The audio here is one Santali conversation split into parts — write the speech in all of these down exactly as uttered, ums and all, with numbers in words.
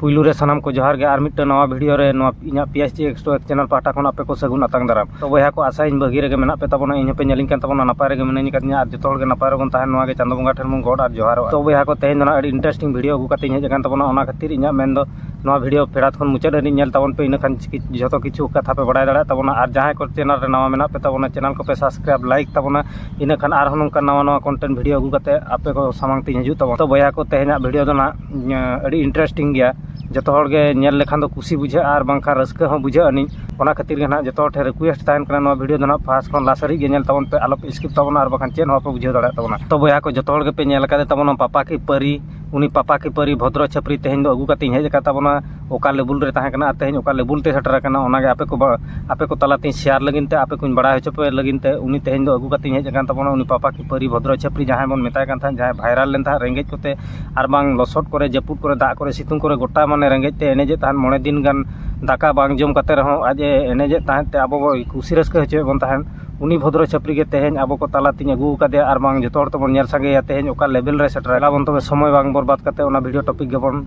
ᱯᱩᱭᱞᱩ ᱨᱮ ᱥᱟᱱᱟᱢ ᱠᱚ ᱡᱚᱦᱟᱨ ᱜᱮ, ᱟᱨ ᱢᱤᱫᱴᱟᱝ ᱱᱟᱣᱟ ᱵᱷᱤᱰᱤᱭᱳ ᱨᱮ ᱱᱚᱣᱟ ᱤᱧᱟᱹᱜ P H D X two X channel ᱯᱟᱦᱴᱟ ᱠᱷᱚᱱ ᱟᱯᱮ ᱠᱚ ᱥᱟᱹᱜᱩᱱ ᱟᱛᱟᱝ ᱫᱟᱨᱟᱢ᱾ ᱛᱚ ᱵᱚᱭᱦᱟ ᱠᱚ, ᱟᱥᱟᱭᱟᱹᱧ ᱵᱷᱟᱹᱜᱤ ᱨᱮᱜᱮ ᱢᱮᱱᱟᱜ ᱯᱮ ᱛᱟᱵᱚᱱᱟ, ᱤᱧ ᱦᱚᱸᱯᱮ ᱧᱮᱞᱤᱧ ᱠᱟᱱ ᱛᱟᱵᱚᱱᱟ, ᱱᱟᱯᱟᱭ ᱨᱮᱜᱮ ᱢᱤᱱᱟᱹᱧ ᱟᱠᱟᱫᱤᱧᱟ, ᱟᱨ ᱡᱚᱛᱚ ᱦᱚᱲ ᱜᱮ ᱱᱟᱯᱟᱭ ᱨᱮᱵᱚᱱ ᱛᱟᱦᱮᱱ, ᱱᱚᱣᱟ ᱜᱮ ᱪᱟᱸᱫᱚ ᱵᱚᱸᱜᱟ ᱴᱷᱮᱱ ᱵᱚᱱ ᱜᱚᱰ ᱟᱨ ᱡᱚᱦᱟᱨᱚᱜᱼᱟ᱾ ᱛᱚ ᱵᱚᱭᱦᱟ ᱠᱚ, ᱛᱮᱦᱮᱧ ᱫᱚ ᱱᱟᱦᱟᱜ ᱟᱹᱰᱤ ᱤᱱᱴᱟᱨᱮᱥᱴᱤᱝ ᱵᱷᱤᱰᱤᱭᱳ ᱟᱹᱜᱩ ᱠᱟᱛᱮ ᱤᱧ ᱦᱮᱡ ᱟᱠᱟᱱ ᱛᱟᱵᱚᱱᱟ, ᱚᱱᱟ ᱠᱷᱟᱹᱛᱤᱨ ᱤᱧᱟᱹᱜ ᱢᱮᱱ ᱫᱚ ᱱᱚᱣᱟ ᱵᱷᱤᱰᱤᱭᱳ ᱯᱷᱮᱰᱟᱛ ᱠᱷᱚᱱ ᱢᱩᱪᱟᱹᱫ ᱦᱟᱹᱵᱤᱡ ᱧᱮᱞ ᱛᱟᱵᱚᱱ ᱯᱮ, ᱤᱱᱟᱹ ᱠᱷᱟᱱ ᱪᱤᱠᱤ-, ᱡᱚᱛᱚ ᱠᱤᱪᱷᱩ ᱠᱟᱛᱷᱟ ᱯᱮ ᱵᱟᱲᱟᱭ ᱫᱟᱲᱮᱭᱟᱜ ᱛᱟᱵᱚᱱᱟ᱾ ᱟᱨ ᱡᱟᱦᱟᱸᱭ ᱠᱚ ᱪᱮᱱᱮᱞ ᱨᱮ ᱱᱟᱣᱟ ᱢᱮᱱᱟᱜ ᱯᱮ ᱛᱟᱵᱚᱱᱟ, ᱪᱮᱱᱮᱞ ᱠᱚᱯᱮ ᱥᱟᱵᱥᱠᱨᱟᱭᱤᱵᱽ, ᱞᱟᱭᱤᱠ ᱛᱟᱵᱚᱱᱟ, ᱤᱱᱟᱹ ᱠᱷᱟᱱ ᱟᱨᱦᱚᱸ ᱱᱚᱝᱠᱟ ᱱᱟᱣᱟ ᱱᱟᱣᱟ ᱠᱚᱱᱴᱮᱱᱴ ᱵᱷᱤᱰᱤᱭᱳ ᱟᱹᱜᱩ ᱠᱟᱛᱮ ᱟᱯᱮ ᱠᱚ ᱥᱟᱢᱟᱝ ᱛᱤᱧ ᱦᱤᱡᱩᱜ ᱛᱟᱵᱚᱱᱟ᱾ ᱛᱚ ᱵᱚᱭᱦᱟ ᱠᱚ, ᱛᱮᱦᱮᱧᱟᱜ ᱵᱷᱤᱰᱤᱭᱳ ᱫᱚ ᱱᱟᱦᱟᱜ, ᱮᱸ, ᱟᱹᱰᱤ ᱤᱱᱴᱟᱨᱮᱥᱴᱤᱝ ᱜᱮᱭᱟ᱾ ᱡᱚᱛᱚ ᱦᱚᱲ ᱜᱮ ᱧᱮᱞ ᱞᱮᱠᱷᱟᱱ ᱫᱚ ᱠᱩᱥᱤ ᱵᱩᱡᱷᱟᱹᱜᱼᱟ ᱟᱨ ᱵᱟᱝᱠᱷᱟᱱ ᱨᱟᱹᱥᱠᱟᱹ ᱦᱚᱸ ᱵᱩᱡᱷᱟᱹᱜ ᱟᱹᱱᱤᱡ᱾ ᱚᱱᱟ ᱠᱷᱟᱹᱛᱤᱨ ᱜᱮ ᱱᱟᱦᱟᱜ ᱡᱚᱛᱚ ᱦᱚᱲ ᱴᱷᱮᱱ ᱨᱤᱠᱩᱭᱮᱥᱴ ᱛᱟᱦᱮᱱ ᱠᱟᱱᱟ, ᱱᱚᱣᱟ ᱵᱷᱤᱰᱤᱭᱳ ᱫᱚ ᱱᱟᱦᱟᱜ ᱯᱷᱟᱥᱴ ᱠᱷᱚᱱ ᱞᱟᱥᱴ ᱦᱟᱹᱨᱤᱡ ᱜᱮ ᱧᱮᱞ ᱛᱟᱵᱚᱱ ᱯᱮ, ᱟᱞᱚ ᱯᱮ ᱥᱠᱤᱯ ᱛᱟᱵᱚᱱᱟ, ᱟᱨ ᱵᱟᱠᱷᱟᱱ ᱪᱮᱫ ᱦᱚᱸ ᱵᱟᱯᱮ ᱵᱩᱡᱷᱟᱹᱣ ᱫᱟᱲᱮᱭᱟᱜ ᱛᱟᱵᱚᱱᱟ᱾ ᱛᱚ ᱵᱚᱭᱦᱟ ᱠᱚ, ᱡᱚᱛᱚ ᱦᱚᱲ ᱜᱮᱯᱮ ᱧᱮᱞ ᱟᱠᱟᱫᱮ ᱛᱟᱵᱚᱱᱟ ᱯᱟᱯᱟ ᱠᱤ ᱯᱟᱹᱨᱤ, ᱩᱱᱤ ᱯᱟᱯᱟ ᱠᱤ ᱯᱟᱹᱨᱤ ᱵᱷᱚᱫᱨᱚ ᱪᱷᱟᱹᱯᱨᱤ ᱛᱮᱦᱮᱧ ᱫᱚ ᱟᱹᱜᱩ ᱠᱟᱛᱮᱧ ᱦᱮᱡ ᱟᱠᱟᱫ ᱛᱟᱵᱚᱱᱟ᱾ ᱚᱠᱟ ᱞᱮᱵᱩᱞ ᱨᱮ ᱛᱟᱦᱮᱸ ᱠᱟᱱᱟ ᱟᱨ ᱛᱮᱦᱮᱧ ᱚᱠᱟ ᱞᱮᱵᱩᱞ ᱛᱮ ᱥᱮᱴᱮᱨ ᱟᱠᱟᱱᱟ, ᱚᱱᱟᱜᱮ ᱟᱯᱮ ᱠᱚ ᱵᱟ-, ᱟᱯᱮ ᱠᱚ ᱛᱟᱞᱟᱛᱤᱧ ᱥᱮᱭᱟᱨ ᱞᱟᱹᱜᱤᱫ ᱛᱮ, ᱟᱯᱮ ᱠᱚᱧ ᱵᱟᱲᱟᱭ ᱦᱚᱪᱚ ᱯᱮ ᱞᱟᱹᱜᱤᱫ ᱛᱮ, ᱩᱱᱤ ᱛᱮᱦᱮᱧ ᱫᱚ ᱟᱹᱜᱩ ᱠᱟᱛᱮᱧ ᱦᱮᱡ ᱟᱠᱟᱱ ᱛᱟᱵᱚᱱᱟ, ᱩᱱᱤ ᱯᱟᱯᱟ ᱠᱤ ᱯᱟᱹᱨᱤ ᱵᱷᱚᱫᱨᱚ ᱪᱷᱟᱹᱯᱨᱤ, ᱡᱟᱦᱟᱸᱭ ᱵᱚᱱ ᱢᱮᱛᱟᱭ ᱠᱟᱱ ᱛᱟᱦᱮᱸᱫ, ᱡᱟᱦᱟᱸᱭ ᱵᱷᱟᱭᱨᱟᱞ ᱞᱮᱱ ᱛᱟᱦᱮᱸᱫ ᱨᱮᱸᱜᱮᱡ ᱠᱚᱛᱮ, ᱟᱨ ᱵᱟᱝ ᱞᱚᱥᱚᱫ ᱠᱚᱨᱮ, ᱡᱟᱹᱯᱩᱫ ᱠᱚᱨᱮ, ᱫᱟᱜ ᱠᱚᱨᱮ, ᱥᱤᱛᱩᱝ ᱠᱚᱨᱮ ᱜᱚᱴᱟ ᱢᱟᱱᱮ ᱨᱮᱸᱜᱮᱡ ᱛᱮ ᱮᱱᱮᱡᱮᱫ ᱛᱟᱦᱮᱸᱫ, ᱢᱚᱬᱮ ᱫᱤᱱ ᱜᱟᱱ ᱫᱟᱠᱟ ᱵᱟᱝ ᱡᱚᱢ ᱠᱟᱛᱮ ᱨᱮᱦᱚᱸ ᱟᱡ ᱮ ᱮᱱᱮᱡᱮᱫ ᱛᱟᱦᱮᱸᱫ ᱛᱮ ᱟᱵᱚ ᱠᱚ ᱠᱩᱥᱤ ᱨᱟᱹᱥᱠᱟᱹ ᱦᱚᱪᱚᱭᱮᱫ ᱵᱚᱱ ᱛᱟᱦᱮᱸᱫ᱾ ᱩᱱᱤ ᱵᱷᱚᱫᱨᱚ ᱪᱷᱟᱹᱯᱨᱤ ᱜᱮ ᱛᱮᱦᱮᱧ ᱟᱵᱚ ᱠᱚ ᱛᱟᱞᱟᱛᱤᱧ ᱟᱹᱜᱩ ᱟᱠᱟᱫᱮᱭᱟ, ᱟᱨ ᱵᱟᱝ ᱡᱚᱛᱚ ᱦᱚᱲ ᱛᱮᱵᱚᱱ ᱧᱮᱞ ᱥᱟᱸᱜᱮᱭᱟ ᱛᱮᱦᱮᱧ ᱚᱠᱟ ᱞᱮᱵᱮᱞ ᱨᱮ ᱥᱮᱴᱮᱨ ᱟᱠᱟᱱ᱾ ᱪᱟᱞᱟᱵᱚᱱ ᱛᱚᱵᱮ ᱥᱚᱢᱚᱭ ᱵᱟᱝ ᱵᱚᱨᱵᱟᱫ ᱠᱟᱛᱮ ᱚᱱᱟ ᱵᱷᱤᱰᱤᱭᱳ ᱴᱚᱯᱤᱠ ᱜᱮᱵᱚᱱ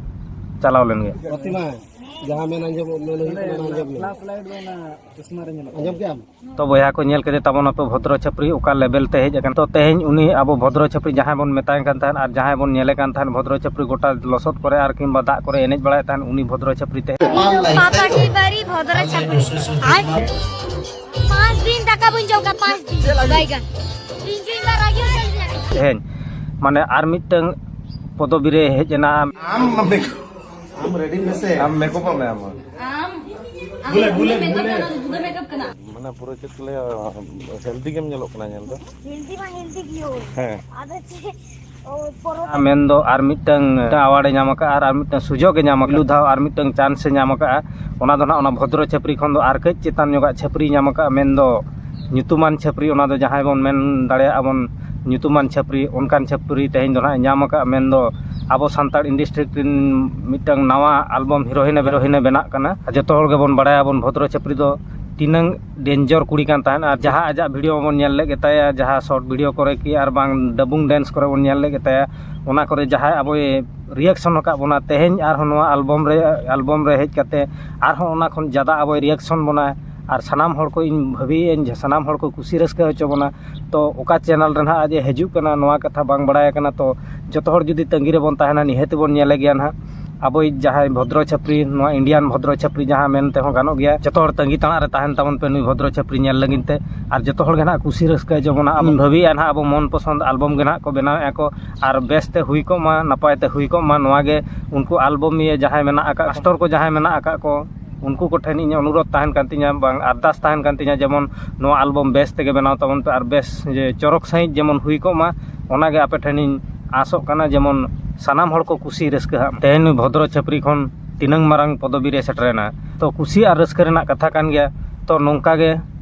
ᱪᱟᱞᱟᱣ ᱞᱮᱱ ᱜᱮ᱾ ᱯᱨᱚᱛᱤᱢᱟ, ᱡᱟᱦᱟᱸ ᱢᱮᱱ ᱟᱸᱡᱚᱢᱚᱜ, ᱢᱮᱱ ᱦᱩᱭᱩᱜ ᱠᱟᱱᱟ, ᱚᱱᱟ ᱟᱸᱡᱚᱢ ᱢᱮ᱾ ᱯᱷᱞᱟᱥ ᱞᱟᱭᱤᱴ ᱫᱚ ᱚᱱᱟ ᱪᱚᱥᱢᱟ ᱨᱮ ᱧᱮᱞᱚᱜ ᱠᱟᱱᱟ᱾ ᱟᱸᱡᱚᱢ ᱠᱮᱜ ᱟᱢ? ᱛᱚ ᱵᱚᱭᱦᱟ ᱠᱚ, ᱧᱮᱞ ᱠᱮᱫᱮ ᱛᱟᱵᱚᱱ ᱟᱯᱮ ᱵᱷᱚᱫᱨᱚ ᱪᱷᱟᱹᱯᱨᱤ ᱚᱠᱟ ᱞᱮᱵᱮᱞ ᱛᱮ ᱦᱮᱡ ᱟᱠᱟᱱ᱾ ᱛᱚ ᱛᱮᱦᱮᱧ ᱩᱱᱤ ᱟᱵᱚ ᱵᱷᱚᱫᱨᱚ ᱪᱷᱟᱹᱯᱨᱤ ᱡᱟᱦᱟᱸᱭ ᱵᱚᱱ ᱢᱮᱛᱟᱭ ᱠᱟᱱ ᱛᱟᱦᱮᱸᱫ ᱟᱨ ᱡᱟᱦᱟᱸᱭ ᱵᱚᱱ ᱧᱮᱞᱮ ᱠᱟᱱ ᱛᱟᱦᱮᱸᱫ ᱵᱷᱚᱫᱨᱚ ᱪᱷᱟᱹᱯᱨᱤ ᱜᱚᱴᱟ ᱞᱚᱥᱚᱫ ᱠᱚᱨᱮ ᱟᱨ ᱠᱤᱝᱵᱟ ᱫᱟᱜ ᱠᱚᱨᱮ ᱮᱱᱮᱡ ᱵᱟᱲᱟᱭᱮᱫ ᱛᱟᱦᱮᱸᱫ, ᱩᱱᱤ ᱵᱷᱚᱫᱨᱚ ᱪᱷᱟᱹᱯᱨᱤ ᱛᱮᱦᱮᱧ ᱯᱟᱯᱟ ᱠᱤ ᱯᱟᱹᱨᱤ ᱵᱷᱚᱫᱨᱚ ᱪᱷᱟᱹᱯᱨᱤ᱾ ᱟᱨ ᱯᱟᱸᱪ ᱫᱤᱱ ᱫᱟᱠᱟ ᱵᱟᱹᱧ ᱡᱚᱢ ᱠᱟᱜ, ᱯᱟᱸᱪ ᱫᱤᱱ᱾ ᱵᱟᱭᱜᱟᱱ᱾ ᱛᱤᱱ ᱫᱤᱱ ᱫᱚ ᱨᱟᱜᱤ ᱦᱚᱪᱚ ᱞᱤᱧᱟ᱾ ᱛᱮᱦᱮᱧ ᱢᱟᱱᱮ ᱟᱨ ᱢᱤᱫᱴᱟᱝ ᱯᱚᱫᱚᱵᱤ ᱨᱮ ᱦᱮᱡ ᱮᱱᱟ᱾ ᱟᱢ ᱢᱮᱠ-, ᱟᱢ ᱨᱮᱰᱤ ᱢᱮᱥᱮ᱾ ᱟᱢ ᱢᱮᱠᱚᱯᱚᱜ ᱢᱮ ᱟᱢ᱾ ᱟᱢ, ᱟᱢ ᱵᱩᱞᱮ, ᱵᱩᱞᱮ, ᱢᱮᱠᱟᱯ ᱵᱩᱞᱮ᱾ ᱠᱟᱱᱟ, ᱵᱩᱞᱮ ᱢᱮᱠᱟᱯ ᱠᱟᱱᱟ᱾ ᱢᱟᱱᱮ ᱯᱩᱨᱟᱹ ᱪᱮᱫ ᱠᱚ ᱞᱟᱹᱭᱟ, ᱦᱮᱞᱫᱤ ᱜᱮᱢ ᱧᱮᱞᱚᱜ ᱠᱟᱱᱟ ᱧᱮᱞ ᱫᱚ᱾ ᱦᱮᱞᱫᱤ ᱢᱟ ᱦᱮᱞᱫᱤ ᱜᱮ ᱦᱳᱭ᱾ ᱦᱮᱸ᱾ ᱟᱫᱚ ᱪᱮᱫ, ᱚ, ᱯᱚᱨᱚᱵᱽ᱾ ᱢᱮᱱᱫᱚ ᱟᱨ ᱢᱤᱫᱴᱟᱝ ᱟᱣᱟᱨᱰ ᱮ ᱧᱟᱢ ᱟᱠᱟᱫᱼᱟ ᱟᱨ ᱟᱨ ᱢᱤᱫᱴᱟᱝ ᱥᱩᱡᱳᱜᱽ ᱮ ᱧᱟᱢ ᱟᱠᱟᱫᱼᱟ, ᱯᱩᱭᱞᱩ ᱫᱷᱟᱣ ᱟᱨ ᱢᱤᱫᱴᱟᱝ ᱪᱟᱱᱥ ᱮ ᱧᱟᱢ ᱟᱠᱟᱫᱼᱟ᱾ ᱚᱱᱟ ᱫᱚ ᱱᱟᱦᱟᱜ ᱚᱱᱟ ᱵᱷᱚᱫᱨᱚ ᱪᱷᱟᱹᱯᱨᱤ ᱠᱷᱚᱱ ᱫᱚ ᱟᱨ ᱠᱟᱹᱡ ᱪᱮᱛᱟᱱ ᱧᱚᱜᱟᱜ ᱪᱷᱟᱹᱯᱨᱤ ᱧᱟᱢ ᱟᱠᱟᱫᱼᱟ, ᱢᱮᱱᱫᱚ ᱧᱩᱛᱩᱢᱟᱱ ᱪᱷᱟᱹᱯᱨᱤ, ᱚᱱᱟ ᱫᱚ ᱡᱟᱦᱟᱸᱭ ᱵᱚᱱ ᱢᱮᱱ ᱫᱟᱲᱮᱭᱟᱜᱼᱟ ᱵᱚᱱ ᱧᱩᱛᱩᱢᱟᱱ ᱪᱷᱟᱹᱯᱨᱤ, ᱚᱱᱠᱟᱱ ᱪᱷᱟᱹᱯᱨᱤ ᱛᱮᱦᱮᱧ ᱫᱚ ᱱᱟᱦᱟᱜ ᱮ ᱧᱟᱢ ᱟᱠᱟᱫᱼᱟ᱾ ᱢᱮᱱᱫᱚ ᱟᱵᱚ ᱥᱟᱱᱛᱟᱲ ᱤᱱᱰᱟᱥᱴᱨᱤ ᱨᱮᱱ ᱢᱤᱫᱴᱟᱝ ᱱᱟᱣᱟ ᱟᱞᱵᱟᱢ ᱦᱤᱨᱳᱭᱤᱱ ᱮ, ᱦᱤᱨᱳᱭᱤᱱ ᱮ ᱵᱮᱱᱟᱜ ᱠᱟᱱᱟ᱾ ᱟᱨ ᱡᱚᱛᱚ ᱦᱚᱲ ᱜᱮᱵᱚᱱ ᱵᱟᱲᱟᱭᱟᱵᱚᱱ ᱵᱷᱚᱫᱨᱚ ᱪᱷᱟᱹᱯᱨᱤ ᱫᱚ ᱛᱤᱱᱟᱹᱝ ᱰᱮᱧᱡᱚᱨ ᱠᱩᱲᱤ ᱠᱟᱱ ᱛᱟᱦᱮᱸᱫ᱾ ᱟᱨ ᱡᱟᱦᱟᱸ ᱟᱡᱟᱜ ᱵᱷᱤᱰᱤᱭᱳ ᱵᱚᱱ ᱧᱮᱞ ᱞᱮᱫ ᱜᱮᱛᱟᱭᱟ, ᱡᱟᱦᱟᱸ ᱥᱚᱨᱴ ᱵᱷᱤᱰᱤᱭᱳ ᱠᱚᱨᱮ ᱠᱤ ᱟᱨ ᱵᱟᱝ ᱰᱟᱵᱩᱝ ᱰᱮᱱᱥ ᱠᱚᱨᱮ ᱵᱚᱱ ᱧᱮᱞ ᱞᱮᱫ ᱜᱮᱛᱟᱭᱟ, ᱚᱱᱟ ᱠᱚᱨᱮ ᱡᱟᱦᱟᱸᱭ ᱟᱵᱚᱭ ᱨᱤᱭᱮᱠᱥᱚᱱ ᱟᱠᱟᱫ ᱵᱚᱱᱟ, ᱛᱮᱦᱮᱧ ᱟᱨᱦᱚᱸ ᱱᱚᱣᱟ ᱟᱞᱵᱚᱢ ᱨᱮ ᱟᱞᱵᱚᱢ ᱨᱮ ᱦᱮᱡ ᱠᱟᱛᱮ ᱟᱨᱦᱚᱸ ᱚᱱᱟ ᱠᱷᱚᱱ ᱡᱟᱫᱟ ᱟᱵᱚᱭ ᱨᱤᱭᱮᱠᱥᱚᱱ ᱵᱚᱱᱟ᱾ ᱟᱨ ᱥᱟᱱᱟᱢ ᱦᱚᱲ ᱠᱚ, ᱤᱧ ᱵᱷᱟᱹᱵᱤᱭᱮᱫ ᱟᱹᱧ ᱡᱮ ᱥᱟᱱᱟᱢ ᱦᱚᱲ ᱠᱚ ᱠᱩᱥᱤ ᱨᱟᱹᱥᱠᱟᱹ ᱦᱚᱪᱚ ᱵᱚᱱᱟ᱾ ᱛᱚ ᱚᱠᱟ ᱪᱮᱱᱮᱞ ᱨᱮ ᱱᱟᱦᱟᱜ ᱟᱡ ᱮ ᱦᱤᱡᱩᱜ ᱠᱟᱱᱟ, ᱱᱚᱣᱟ ᱠᱟᱛᱷᱟ ᱵᱟᱝ ᱵᱟᱲᱟᱭ ᱠᱟᱱᱟ᱾ ᱛᱚ ᱡᱚᱛᱚ ᱦᱚᱲ ᱡᱩᱫᱤ ᱛᱟᱺᱜᱤ ᱨᱮᱵᱚᱱ ᱛᱟᱦᱮᱱᱟ, ᱱᱤᱦᱟᱹᱛ ᱵᱚᱱ ᱧᱮᱞᱮ ᱜᱮᱭᱟ ᱱᱟᱦᱟᱜ᱾ ᱟᱵᱚᱭᱤᱡ ᱡᱟᱦᱟᱸᱭ ᱵᱷᱚᱫᱨᱚ ᱪᱷᱟᱹᱯᱨᱤ, ᱱᱚᱣᱟ ᱤᱱᱰᱤᱭᱟᱱ ᱵᱷᱚᱫᱨᱚ ᱪᱷᱟᱹᱯᱨᱤ ᱡᱟᱦᱟᱸ ᱢᱮᱱ ᱛᱮᱦᱚᱸ ᱜᱟᱱᱚᱜ ᱜᱮᱭᱟ, ᱡᱚᱛᱚ ᱦᱚᱲ ᱛᱟᱺᱜᱤ ᱛᱟᱲᱟᱜ ᱨᱮ ᱛᱟᱦᱮᱱ ᱛᱟᱵᱚᱱ ᱯᱮ ᱱᱩᱭ ᱵᱷᱚᱫᱨᱚ ᱪᱷᱟᱹᱯᱨᱤ ᱧᱮᱞ ᱞᱟᱹᱜᱤᱫ ᱛᱮ᱾ ᱟᱨ ᱡᱚᱛᱚ ᱦᱚᱲ ᱜᱮ ᱱᱟᱦᱟᱜ ᱠᱩᱥᱤ ᱨᱟᱹᱥᱠᱟᱹ ᱦᱚᱪᱚ ᱵᱚᱱᱟ᱾ ᱟᱵᱚ ᱵᱷᱟᱹᱵᱤᱭᱮᱫᱼᱟ ᱱᱟᱦᱟᱜ ᱟᱵᱚ ᱢᱚᱱ ᱯᱚᱥᱚᱱᱫ ᱟᱞᱵᱚᱢ ᱜᱮ ᱱᱟᱦᱟᱜ ᱠᱚ ᱵᱮᱱᱟᱣᱮᱫᱼᱟ ᱠᱚ, ᱟᱨ ᱵᱮᱥ ᱛᱮ ᱦᱩᱭ ᱠᱚᱜ ᱢᱟ, ᱱᱟᱯᱟᱭ ᱛᱮ ᱦᱩᱭ ᱠᱚᱜ ᱢᱟ, ᱱᱚᱣᱟ ᱜᱮ ᱩᱱᱠᱩ ᱟᱞᱵᱚᱢᱤᱭᱟᱹ ᱡᱟᱦᱟᱸᱭ ᱢᱮᱱᱟᱜ ᱟᱠᱟᱫ, ᱠᱟᱥᱴᱚᱨ ᱠᱚ ᱡᱟᱦᱟᱸᱭ ᱢᱮᱱᱟᱜ ᱟᱠᱟᱫ ᱠᱚ, ᱩᱱᱠᱩ ᱠᱚᱴᱷᱮᱱ ᱤᱧᱟᱹᱜ ᱚᱱᱩᱨᱳᱫᱷ ᱛᱟᱦᱮᱱ ᱠᱟᱱ ᱛᱤᱧᱟ, ᱵᱟᱝ ᱟᱨᱫᱟᱥ ᱛᱟᱦᱮᱱ ᱠᱟᱱ ᱛᱤᱧᱟ, ᱡᱮᱢᱚᱱ ᱱᱚᱣᱟ ᱟᱞᱵᱚᱢ ᱵᱮᱥ ᱛᱮᱜᱮ ᱵᱮᱱᱟᱣ ᱛᱟᱵᱚᱱ ᱯᱮ ᱟᱨ ᱵᱮᱥ ᱡᱮ ᱪᱚᱨᱚᱠ ᱥᱟᱺᱦᱤᱡ ᱡᱮᱢᱚᱱ ᱦᱩᱭ ᱠᱚᱜ ᱢᱟ, ᱚᱱᱟᱜᱮ ᱟᱯᱮ ᱴᱷᱮᱱᱤᱧ ᱟᱥᱚᱜ ᱠᱟᱱᱟ, ᱡᱮᱢᱚᱱ ᱥᱟᱱᱟᱢ ᱦᱚᱲ ᱠᱚ ᱠᱩᱥᱤ ᱨᱟᱹᱥᱠᱟᱹ ᱦᱟᱸᱜ᱾ ᱛᱮᱦᱮᱧ ᱱᱩᱭ ᱵᱷᱚᱫᱨᱚ ᱪᱷᱟᱹᱯᱨᱤ ᱠᱷᱚᱱ ᱛᱤᱱᱟᱹᱝ ᱢᱟᱨᱟᱝ ᱯᱚᱫᱚᱵᱤ ᱨᱮ ᱥᱮᱴᱮᱨᱮᱱᱟ᱾ ᱛᱚ ᱠᱩᱥᱤ ᱟᱨ ᱨᱟᱹᱥᱠᱟᱹ ᱨᱮᱱᱟᱜ ᱠᱟᱛᱷᱟ ᱠᱟᱱ ᱜᱮᱭᱟ᱾ ᱛᱚ ᱱᱚᱝᱠᱟ ᱜᱮ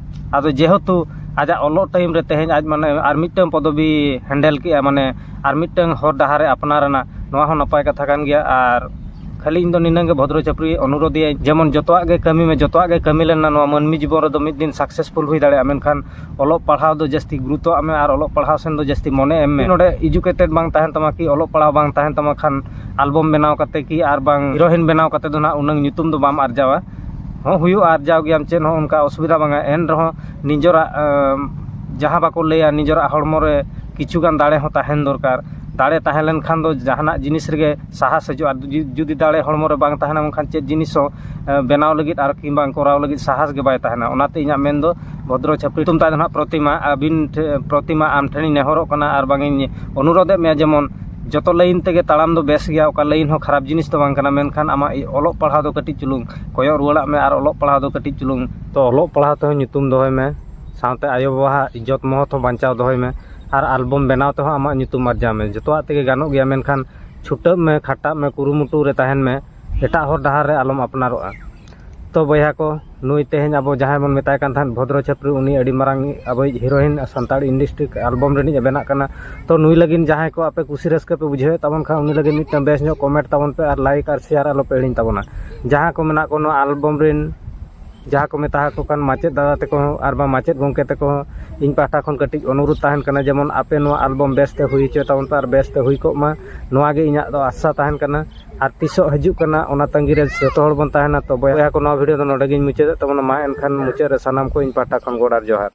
ᱟᱫᱚ ᱡᱮᱦᱮᱛᱩ ᱟᱡᱟᱜ ᱚᱞᱚᱜ ᱴᱟᱭᱤᱢ ᱨᱮ ᱛᱮᱦᱮᱧ ᱟᱡ ᱢᱟᱱᱮ ᱟᱨ ᱢᱤᱫᱴᱟᱝ ᱯᱚᱫᱚᱵᱤ ᱦᱮᱱᱰᱮᱞ ᱠᱮᱜᱼᱟ, ᱢᱟᱱᱮ ᱟᱨ ᱢᱤᱫᱴᱟᱝ ᱦᱚᱨ ᱰᱟᱦᱟᱨ ᱮ ᱟᱯᱱᱟᱨ ᱮᱱᱟ, ᱱᱚᱣᱟ ᱦᱚᱸ ᱱᱟᱯᱟᱭ ᱠᱟᱛᱷᱟ ᱠᱟᱱ ᱜᱮᱭᱟ᱾ ᱟᱨ ᱠᱷᱟᱹᱞᱤ ᱤᱧ ᱫᱚ ᱱᱤᱱᱟᱹᱝ ᱜᱮ ᱵᱷᱚᱫᱨᱚ ᱪᱷᱟᱹᱯᱨᱤ ᱚᱱᱩᱨᱳᱫᱷ ᱤᱭᱟᱹᱧ, ᱡᱮᱢᱚᱱ ᱡᱚᱛᱚᱣᱟᱜ ᱜᱮ ᱠᱟᱹᱢᱤ ᱢᱮ, ᱡᱚᱛᱚᱣᱟᱜ ᱜᱮ ᱠᱟᱹᱢᱤ ᱞᱮᱱᱟ ᱱᱚᱣᱟ ᱢᱟᱹᱱᱢᱤ ᱡᱤᱵᱚᱱ ᱨᱮᱫᱚ ᱢᱤᱫ ᱫᱤᱱ ᱥᱟᱠᱥᱮᱥᱯᱷᱩᱞ ᱦᱩᱭ ᱫᱟᱲᱮᱭᱟᱜᱼᱟ, ᱢᱮᱱᱠᱷᱟᱱ ᱚᱞᱚᱜ ᱯᱟᱲᱦᱟᱣ ᱫᱚ ᱡᱟᱹᱥᱛᱤ ᱜᱩᱨᱩᱛᱛᱚ ᱟᱜ ᱢᱮ ᱟᱨ ᱚᱞᱚᱜ ᱯᱟᱲᱦᱟᱣ ᱥᱮᱱ ᱫᱚ ᱡᱟᱹᱥᱛᱤ ᱢᱚᱱᱮ ᱮᱢ ᱢᱮ᱾ ᱱᱚᱰᱮ ᱮᱡᱩᱠᱮᱴᱮᱰ ᱵᱟᱝ ᱛᱟᱦᱮᱱ ᱛᱟᱢᱟ ᱠᱤ ᱚᱞᱚᱜ ᱯᱟᱲᱦᱟᱣ ᱵᱟᱝ ᱛᱟᱦᱮᱱ ᱛᱟᱢᱟ ᱠᱷᱟᱱ ᱟᱞᱵᱚᱢ ᱵᱮᱱᱟᱣ ᱠᱟᱛᱮ ᱠᱤ ᱟᱨ ᱵᱟᱝ ᱦᱤᱨᱳᱭᱤᱱ ᱵᱮᱱᱟᱣ ᱠᱟᱛᱮ ᱫᱚ ᱱᱟᱦᱟᱜ ᱩᱱᱟᱹᱝ ᱧᱩᱛᱩᱢ ᱫᱚ ᱵᱟᱢ ᱟᱨᱡᱟᱣᱟ᱾ ᱦᱚᱸ ᱦᱩᱭᱩᱜᱼᱟ, ᱟᱨᱡᱟᱣ ᱜᱮᱭᱟᱢ, ᱪᱮᱫ ᱦᱚᱸ ᱚᱱᱠᱟ ᱚᱥᱩᱵᱤᱫᱷᱟ ᱵᱟᱝᱟ᱾ ᱮᱱ ᱨᱮᱦᱚᱸ ᱱᱤᱡᱚᱨᱟᱜ ᱮᱢ, ᱡᱟᱦᱟᱸ ᱵᱟᱠᱚ ᱞᱟᱹᱭᱟ, ᱱᱤᱡᱚᱨᱟᱜ ᱦᱚᱲᱢᱚ ᱨᱮ ᱠᱤᱪᱷᱩ ᱜᱟᱱ ᱫᱟᱲᱮ ᱦᱚᱸ ᱛᱟᱦᱮᱱ ᱫᱚᱨᱠᱟᱨ᱾ ᱫᱟᱲᱮ ᱛᱟᱦᱮᱸ ᱞᱮᱱᱠᱷᱟᱱ ᱫᱚ ᱡᱟᱦᱟᱱᱟᱜ ᱡᱤᱱᱤᱥ ᱨᱮᱜᱮ ᱥᱟᱦᱟᱥ ᱦᱤᱡᱩᱜᱼᱟ᱾ ᱟᱨ ᱡᱩᱫᱤ, ᱡᱩᱫᱤ ᱫᱟᱲᱮ ᱦᱚᱲᱢᱚ ᱨᱮ ᱵᱟᱝ ᱛᱟᱦᱮᱱᱟ, ᱮᱱᱠᱷᱟᱱ ᱪᱮᱫ ᱡᱤᱱᱤᱥ ᱦᱚᱸ ᱮ, ᱵᱮᱱᱟᱣ ᱞᱟᱹᱜᱤᱫ ᱟᱨ ᱠᱤᱝᱵᱟ ᱠᱚᱨᱟᱣ ᱞᱟᱹᱜᱤᱫ ᱥᱟᱦᱟᱥ ᱜᱮ ᱵᱟᱭ ᱛᱟᱦᱮᱱᱟ᱾ ᱚᱱᱟᱛᱮ ᱤᱧᱟᱹᱜ ᱢᱮᱱ ᱫᱚ ᱵᱷᱚᱫᱨᱚ ᱪᱷᱟᱹᱯᱨᱤ ᱧᱩᱛᱩᱢ ᱛᱟᱭ ᱫᱚ ᱱᱟᱦᱟᱜ ᱯᱨᱚᱛᱤᱢᱟ, ᱟᱹᱵᱤᱱ ᱴᱷᱮ-, ᱯᱨᱚᱛᱤᱢᱟ ᱟᱢ ᱴᱷᱮᱱᱤᱧ ᱱᱮᱦᱚᱨᱚᱜ ᱠᱟᱱᱟ ᱟᱨ ᱵᱟᱝ ᱤᱧ ᱚᱱᱩᱨᱳᱫᱷ ᱮᱫ ᱢᱮᱭᱟ, ᱡᱮᱢᱚᱱ ᱡᱚᱛᱚ ᱞᱟᱭᱤᱱ ᱛᱮᱜᱮ ᱛᱟᱲᱟᱢ ᱫᱚ ᱵᱮᱥ ᱜᱮᱭᱟ, ᱚᱠᱟ ᱞᱟᱭᱤᱱ ᱦᱚᱸ ᱠᱷᱟᱨᱟᱯ ᱡᱤᱱᱤᱥ ᱫᱚ ᱵᱟᱝ ᱠᱟᱱᱟ, ᱢᱮᱱᱠᱷᱟᱱ ᱟᱢᱟᱜ ᱚᱞᱚᱜ ᱯᱟᱲᱦᱟᱣ ᱫᱚ ᱠᱟᱹᱴᱤᱡ ᱪᱩᱞᱩᱝ ᱠᱚᱭᱚᱜ ᱨᱩᱣᱟᱹᱲᱟᱜ ᱢᱮ ᱟᱨ ᱚᱞᱚᱜ ᱯᱟᱲᱦᱟᱣ ᱫᱚ ᱠᱟᱹᱴᱤᱡ ᱪᱩᱞᱩᱝ᱾ ᱛᱚ ᱚᱞᱚᱜ ᱯᱟᱲᱦᱟᱣ ᱛᱮᱦᱚᱸ ᱧᱩᱛᱩᱢ ᱫᱚᱦᱚᱭ ᱢᱮ, ᱥᱟᱶᱛᱮ ᱟᱭᱳᱼᱵᱟᱵᱟᱣᱟᱜ ᱤᱡᱽᱡᱚᱛ ᱢᱚᱦᱚᱛ ᱦᱚᱸ ᱵᱟᱧᱪᱟᱣ ᱫᱚᱦᱚᱭ ᱢᱮ, ᱟᱨ ᱟᱞᱵᱚᱢ ᱵᱮᱱᱟᱣ ᱛᱮᱦᱚᱸ ᱟᱢᱟᱜ ᱧᱩᱛᱩᱢ ᱟᱨᱡᱟᱣ ᱢᱮ᱾ ᱡᱚᱛᱚᱣᱟᱜ ᱛᱮᱜᱮ ᱜᱟᱱᱚᱜ ᱜᱮᱭᱟ, ᱢᱮᱱᱠᱷᱟᱱ ᱪᱷᱩᱴᱟᱹᱜ ᱢᱮ, ᱠᱷᱟᱴᱟᱜ ᱢᱮ, ᱠᱩᱨᱩᱢᱩᱴᱩ ᱨᱮ ᱛᱟᱦᱮᱱ ᱢᱮ, ᱮᱴᱟᱜ ᱦᱚᱨ ᱰᱟᱦᱟᱨ ᱨᱮ ᱟᱞᱚᱢ ᱟᱯᱱᱟᱨᱚᱜᱼᱟ᱾ ᱛᱚ ᱵᱚᱭᱦᱟ ᱠᱚ, ᱱᱩᱭ ᱛᱮᱦᱮᱧ ᱟᱵᱚ ᱡᱟᱦᱟᱸᱭ ᱵᱚᱱ ᱢᱮᱛᱟᱭ ᱠᱟᱱ ᱛᱟᱦᱮᱸᱫ ᱵᱷᱚᱫᱨᱚ ᱪᱷᱟᱯᱨᱤ, ᱩᱱᱤ ᱟᱹᱰᱤ ᱢᱟᱨᱟᱝ ᱟᱵᱚᱭᱤᱡ ᱦᱤᱨᱳᱭᱤᱱ ᱥᱟᱱᱛᱟᱲ ᱤᱱᱰᱟᱥᱴᱨᱤ ᱟᱞᱵᱚᱢ ᱨᱤᱱᱤᱡ ᱮ ᱵᱮᱱᱟᱜ ᱠᱟᱱᱟ᱾ ᱛᱚ ᱱᱩᱭ ᱞᱟᱹᱜᱤᱫ ᱡᱟᱦᱟᱸᱭ ᱠᱚ ᱟᱯᱮ ᱠᱩᱥᱤ ᱨᱟᱹᱥᱠᱟᱹ ᱯᱮ ᱵᱩᱡᱷᱟᱹᱣᱮᱫ ᱛᱟᱵᱚᱱ ᱠᱷᱟᱱ, ᱩᱱᱤ ᱞᱟᱹᱜᱤᱫ ᱢᱤᱫᱴᱟᱝ ᱵᱮᱥ ᱧᱚᱜ ᱠᱚᱢᱮᱱᱴ ᱛᱟᱵᱚᱱ ᱯᱮ ᱟᱨ ᱞᱟᱭᱤᱠ ᱟᱨ ᱥᱮᱭᱟᱨ ᱟᱞᱚ ᱯᱮ ᱦᱤᱲᱤᱧ ᱛᱟᱵᱚᱱᱟ᱾ ᱡᱟᱦᱟᱸ ᱠᱚ ᱢᱮᱱᱟᱜ ᱠᱚ ᱱᱚᱣᱟ ᱟᱞᱵᱚᱢ ᱨᱤᱱ ᱡᱟᱦᱟᱸ ᱠᱚ ᱢᱮᱛᱟ ᱟᱠᱚ ᱠᱟᱱ ᱢᱟᱪᱮᱫ ᱫᱟᱫᱟ ᱛᱟᱠᱚ ᱦᱚᱸ ᱟᱨ ᱵᱟᱝ ᱢᱟᱪᱮᱫ ᱜᱚᱢᱠᱮ ᱛᱟᱠᱚ ᱦᱚᱸ, ᱤᱧ ᱯᱟᱦᱴᱟ ᱠᱷᱚᱱ ᱠᱟᱹᱴᱤᱡ ᱚᱱᱩᱨᱳᱫᱷ ᱛᱟᱦᱮᱱ ᱠᱟᱱᱟ, ᱡᱮᱢᱚᱱ ᱟᱯᱮ ᱱᱚᱣᱟ ᱟᱞᱵᱚᱢ ᱵᱮᱥᱛᱮ ᱦᱩᱭ ᱦᱚᱪᱚᱭ ᱛᱟᱵᱚᱱ ᱯᱮ ᱟᱨ ᱵᱮᱥᱛᱮ ᱦᱩᱭ ᱠᱚᱜ ᱢᱟ, ᱱᱚᱣᱟ ᱜᱮ ᱤᱧᱟᱹᱜ ᱫᱚ ᱟᱥᱟ ᱛᱟᱦᱮᱱ ᱠᱟᱱᱟ᱾ ᱟᱨ ᱛᱤᱥᱚᱜ ᱦᱤᱡᱩᱜ ᱠᱟᱱᱟ, ᱚᱱᱟ ᱛᱟᱺᱜᱤ ᱨᱮ ᱡᱚᱛᱚ ᱦᱚᱲ ᱵᱚᱱ ᱛᱟᱦᱮᱱᱟ᱾ ᱛᱚ ᱵᱚᱭᱦᱟ ᱠᱚ, ᱱᱚᱣᱟ ᱵᱷᱤᱰᱤᱭᱳ ᱫᱚ ᱱᱚᱰᱮ ᱜᱤᱧ ᱢᱩᱪᱟᱹᱫᱮᱫ ᱛᱟᱵᱚᱱᱟ᱾ ᱢᱟ ᱮᱱᱠᱷᱟᱱ ᱢᱩᱪᱟᱹᱫ ᱨᱮ ᱥᱟᱱᱟᱢ ᱠᱚ ᱤᱧ ᱯᱟᱦᱴᱟ ᱠᱷᱚᱱ ᱜᱚᱰ ᱟᱨ ᱡᱚᱦᱟᱨ᱾